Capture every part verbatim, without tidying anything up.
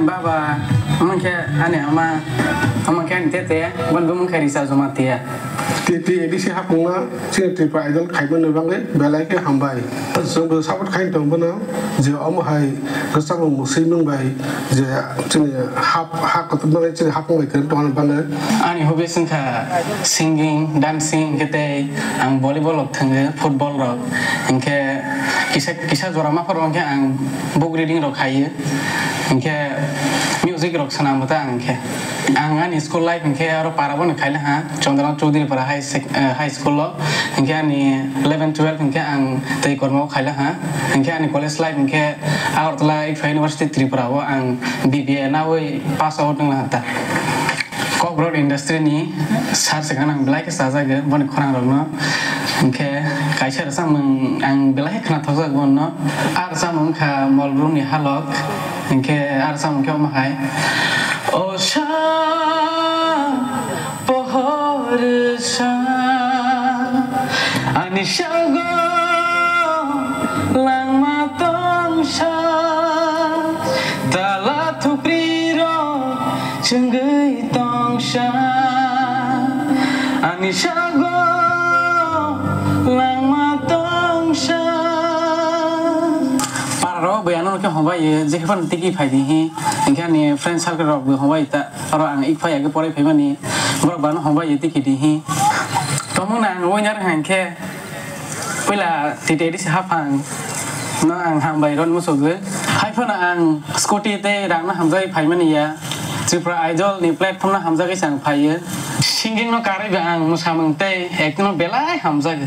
Baba, omo khe ani ama, omo khe ani tete, boni bumung khe Risa Jamatia. T T A D C hapungma chini Tripura Idol khaimani bagwi belai khe hambai. Chwngbo support khai tong bono je omo hai kwchangma mwswimung bai je chini hap, ha kotorma bai chini hapung bai kwrwng tongna bagwi. Ani hobbies wngkha singing, dancing, hwnkhe tei ang volleyball rok thwngo, football rok. Hinkhe kisa, kisa jora ma phoro hinkhe ang book reading rok khaio. Hinkhe music rok swnambo ta ang hinkhe. Ang ani school life hinkhe aro para bono khaila ha, Chandranath Chaudhary para high sec-, eh, high school o. Hinkhe ani eleven twelve hinkhe ang tei kormo khaila ha. Hinkhe ani college life hinkhe Agartala Ikhfa University Tripura o ang B B A nawi pass out wngla ha ta. Kokborok industry ni sar se gana ang belai khe chajago boni khorang rok no. Hinkhe kaisa rwchapmung ang belai khe khwnathokjak bono. A rwchapmung wngkha Molbrum ni Halok. Hinkhe a rwchapmung khe omo hai. O sa pohor sa ani sago langma tongsa tala thupri rok chwngwi tongsa ani sago langma tongsa. Para rok bai ano khe hongbai ye, je phano tiki phai di hi, hinkhe ani friend circle rok bo hongbai ta, aro ang ik phai age porai phaimani, borok bano hongbai ye tiki di hi. Tomung na ang winner hangkhe, puila T T A D C haphang no ang hambai ron musugo. Hai phano ang scooty tei rang no hamjagwi phaimani ya. Tripura Idol ni platform no hamjagwi se ang phaiyo. Singing no karwi ba ang mwsamung tei acting no belai hamjago.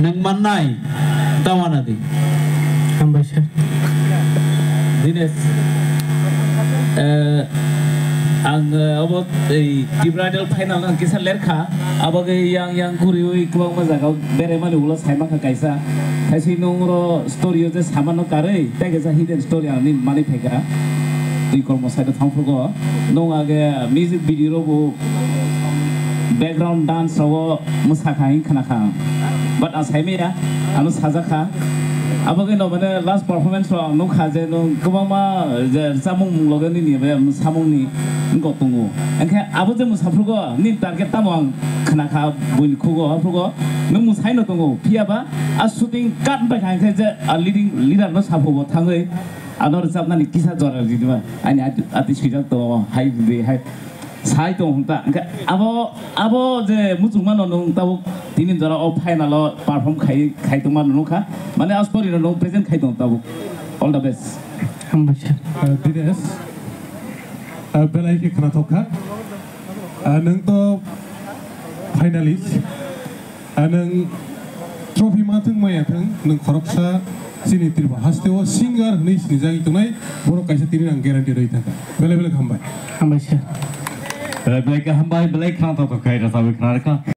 Nwng mannai, ta uanadi. Hambai sir. Dinesh, eh, ang, eh, obo, eh, Tripura Idol final ang kisa lerkha. Abo khe yang, yang kuriwi kwbangma jaga o beraimani ulo saimankha kaisa. Kaisa nwng oro story o je samano karwi, tei kaisa hidden story ang nini manwi phaikha. Twi kormo side o thangphrugo. Nwng age music video rogo background dance rogo mwsakha hing khnakha ang. But ang saimaya, ano sajakha. Abo khe no mane last performance rok ang nukha je nwng kwbangma je chamung loge nini be samungni wngkok tongo. Hwnkhe abo je mwsaphrugo nini target tamo ang khnakha buini khugo, aphrugo nwng mwsaino tongo. Phiyaba a shooting cut bai kha hwnkhe je a leading leader no saphugo thangwi ano rwchapnani kisa jora rinima ani ati, ati swijak tongo hai di hai. Sai tong hwnta. Hwnkhe abo, abo je muchungmano nwng tabuk tini jora o final o perform khai, khai tongma nukha. Mane a story no nwng present khai tong tabuk. All the best. Hambai sir. Uh, Dinesh, uh, belai khe khnathok kha. Uh, nwng to finalist. Ah, nwng trophy ma thwng maya thwng, nwng khoroksa chini Tripura haste o singer hwnwi sinijagwi tongnai, borok kaisa tini ang guarantee rwi thangkha. Belai belai hambai. Hambai sir. Belai belai khe hambai, belai khna thok thok khai rwchabwi khna rwkha.